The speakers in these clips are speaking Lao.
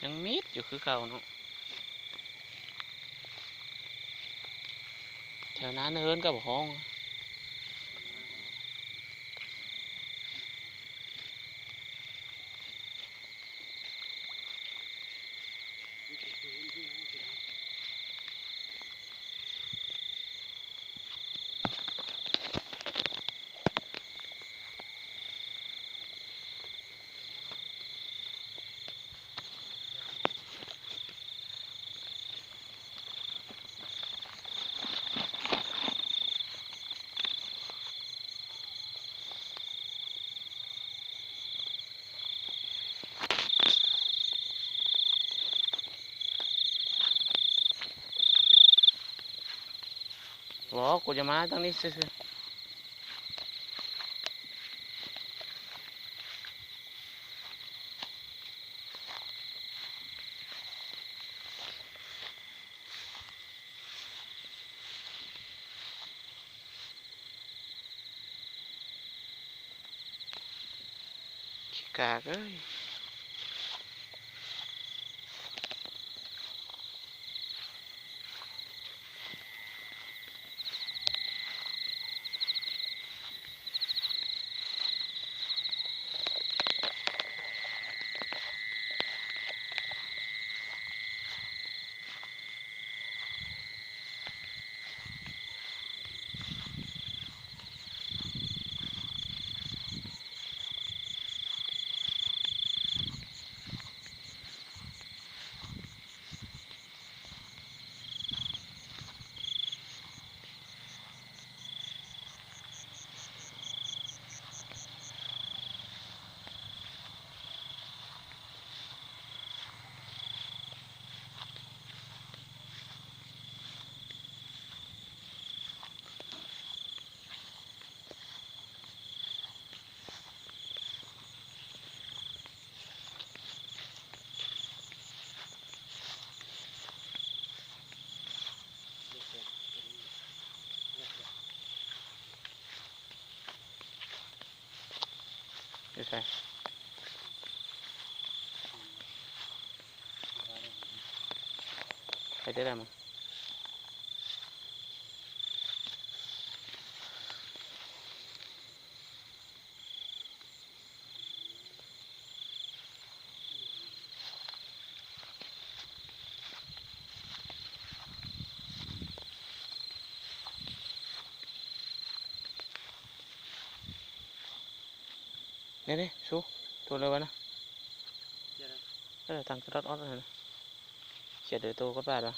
ຍັງມິດຢູ່ຄືເກົ່າເນາະ. ແຖວນັ້ນເຮືອນກໍບໍ່ຮ້ອງ. ບໍ່ ກູຈະມາທາງນີ້ຊື່ໆ. ຂີ້ກາກເອີຍ. ຢູ່ໃສ? ໄປໄດ້ແລ້ວມັງ. ນີ້ໆ ຊູ ໂຕເລີຍວະນະ. ເອີ ຕັ້ງຕະຫຼອດອອດຫັ້ນນະ. ຂຽດເດີໂຕກໍບາດວະ.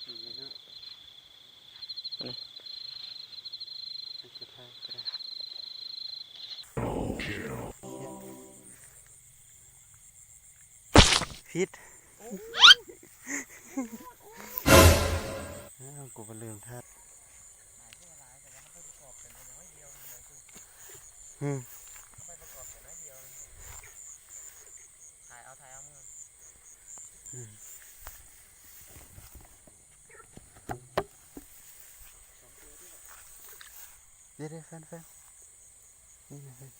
ອືມ ນີ້ ຜິດ. ອ້າວ ກູບໍ່ລືມທາດ. ຫືມ ເດ ເດ ແຟນ ແຟນ ນີ້ນະ ແຟນ.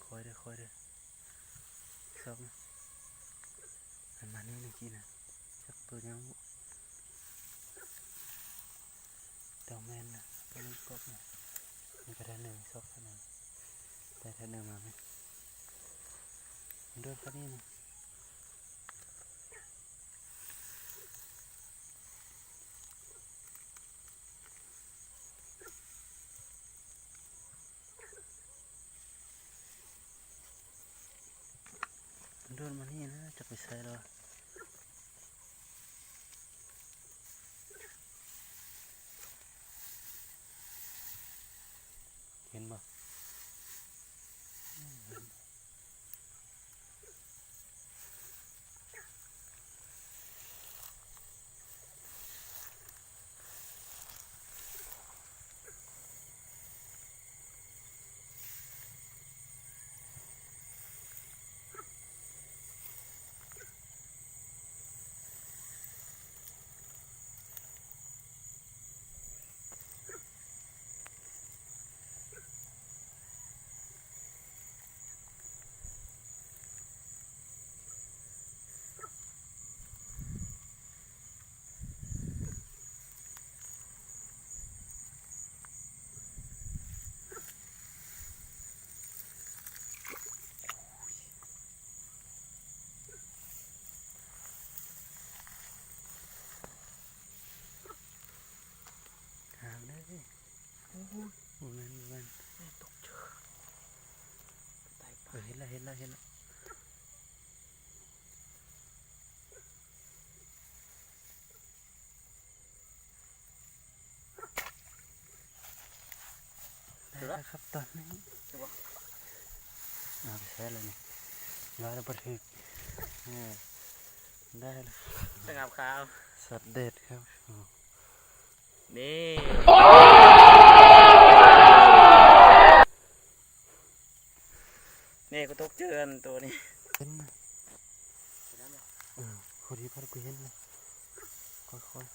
ຄ່ອຍເດີ ຄ່ອຍເດີ ຊອກນະ. ອັນມານີ້ເມື່ອກີ້ນະ ຈັກໂຕຍັງ ແຕ່ແມ່ນນະ ໂຕນັ້ນກອບນະ. ນີ້ກໍໄດ້ໜຶ່ງ ຊອກຊະນະ ໄດ້ ໄດ້ໜຶ່ງມາແມ່ນ ມັນເດີນໄປນີ້ນະ. ເດີນມານີ້ນະ ຈັກໄປໃສແລ້ວ ເຫັນບໍ່? ເ ເຫັນແລ້ວ ເຫັນແລ້ວ. ໄດ້ແລ້ວຄັບຕອນນີ້. ເອົາໄປໃຊ້ແລ້ວນີ້ ວ່າແລ້ວບໍ່ຖືກ. ເອີ ໄດ້ແລ້ວ ສະຫງັບຂາ ຊັດເດັດຄັບ. ນີ້ ນີ້ ກູຕົກເຈີອັນໂຕນີ້ ເຫັນນະ. ເອີ ພໍດີ ພໍດີ ກູເຫັນແລ້ວ ຄ່ອຍໆ.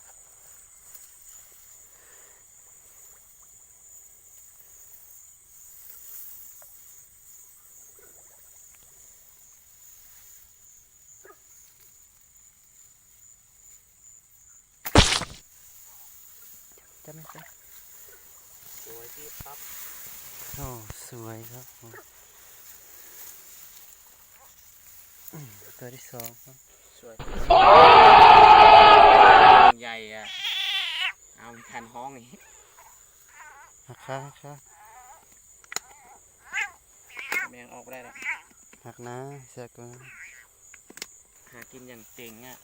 ຈັບ ຈັບແມ່ນ ຈັບ. ສວຍຕິປັບ. ໂອ້ ສວຍຄັບ. ອືມ ຕົວທີສອງຄັບ. ສວຍ ໃຫຍ່ອະ ເອົາ ມີການຮ້ອງອີກ. ຫັກຂາ ຫັກຂາ. ແມ່ງອອກບໍ່ໄດ້ແລ້ວ ຫັກນາ ເຊືອກກໍຫາກິນຢ່າງເກັ່ງອະ.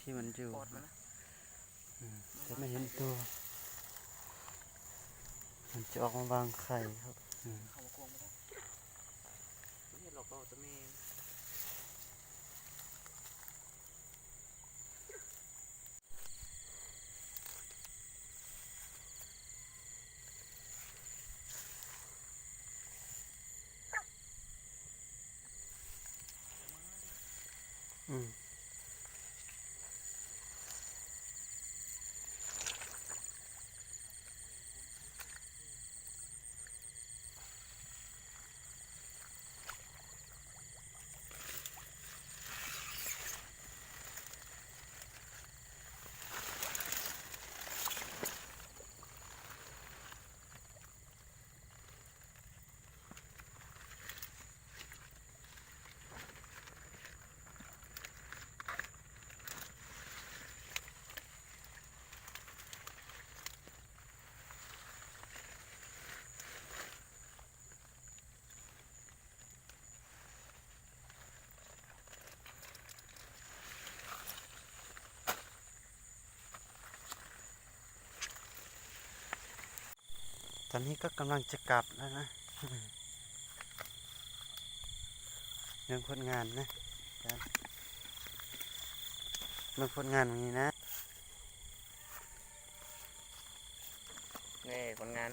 ທີ່ມັນຢູ່ ອືມ ແຕ່ໄມ່ເຫັນຕົວ ມັນຈະອອກມາວາງໄຂ່ຄັບ. ອືມ ເຂົ້າມາກວງບໍ່ໄດ້ ເຮັດຫຼອກຫຼໍ່ຕະແມ່. ອືມ. ຕອນນີ້ກໍກຳລັງຈະກັບແລ້ວນະ. ເບິ່ງຜົນງານນະ ເບິ່ງຜົນງານມື້ນີ້ນະ. ນີ້ຜົນງານ.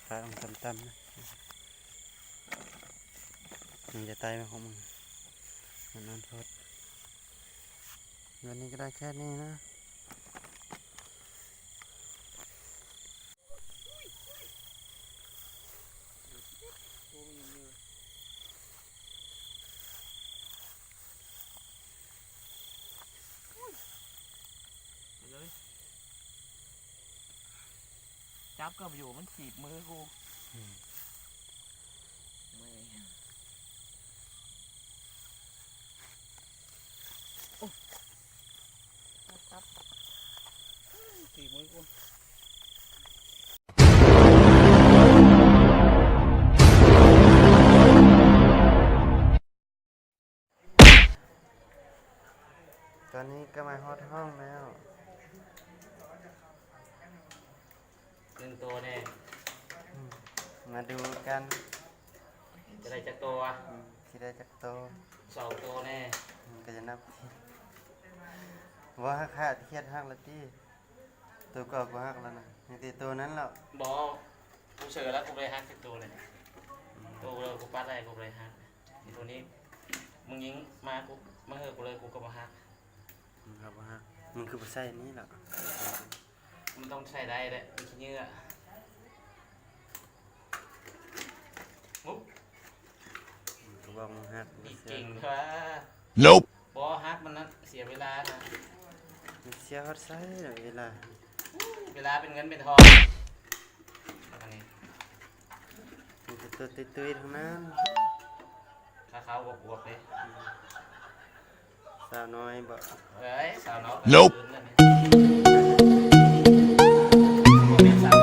ພາລົງຕ່ຳໆນະ ມັນຈະໄຕ່ມາຂອງມັນ ມັນນອນໂພດ. ວັນນີ້ກໍໄດ້ແຄ່ນີ້ນະ. ໄປເລີຍ ຈັບກໍບໍ່ຢູ່ ມັນຖີບມືກູ. ອືມ ແມ່ ໂອ້ ຈັບ ຖີບມືກູ. ຕອນນີ້ກໍມາຮອດຫ້ອງແລ້ວ ໜຶ່ງໂຕແດ່. ອືມ ມາດູກັນ ຈະໄດ້ຈັກໂຕວະ? ອືມ ຊິໄດ້ຈັກໂຕ? ສອງໂຕແດ່. ອືມ ກໍຈະນັບ ບໍ່ ຫາກຂາດຂຽດຫັກລະຕິ. ໂຕເກົ່າກໍຫັກແລ້ວນະ ມີແຕ່ໂຕນັ້ນແຫຼະ. ບໍ່ ກູເຊື່ອແລ້ວ ກູບໍ່ໄດ້ຫັກຈັກໂຕເລີຍ. ອືມ ໂຕເດີ ກູປັດໄດ້ ກູບໍ່ໄດ້ຫັກ. ໂຕນີ້ ມຶງຍິງມາ ກູ ມາເຮີກູເລີຍ ກູກໍບໍ່ຫັກ. ມັນກໍບໍ່ຫັກ ມຶງຄືບໍ່ໃສ່ນີ້ລະ? ມັນຕ້ອງໃສ່ໄດ້ແຫຼະ ມີຂີ້ເຫຍື້ອ. ງຸບ ອືມ ກໍບໍ່ ຂອງຮັກ ຕິດເກັ່ງ ແທ້ວ່າ Nope. ບໍ່ຮັກມັນນະ ເສຍເວລານະ ມັນເສຍຮອດໃສລະເວລາ ເວລາເປັນເງິນເປັນທອງ ອັນນີ້ ມີແຕ່ຕົວຕຸ້ຍໆທັງນັ້ນ ຂາຂາວອວບໆເດ້ ສາວນ້ອຍບໍ ເອີຍ ສາວນ້ອຍ Nope. ຄືນເລີຍນີ້ ບໍ່ແມ່ນສາວ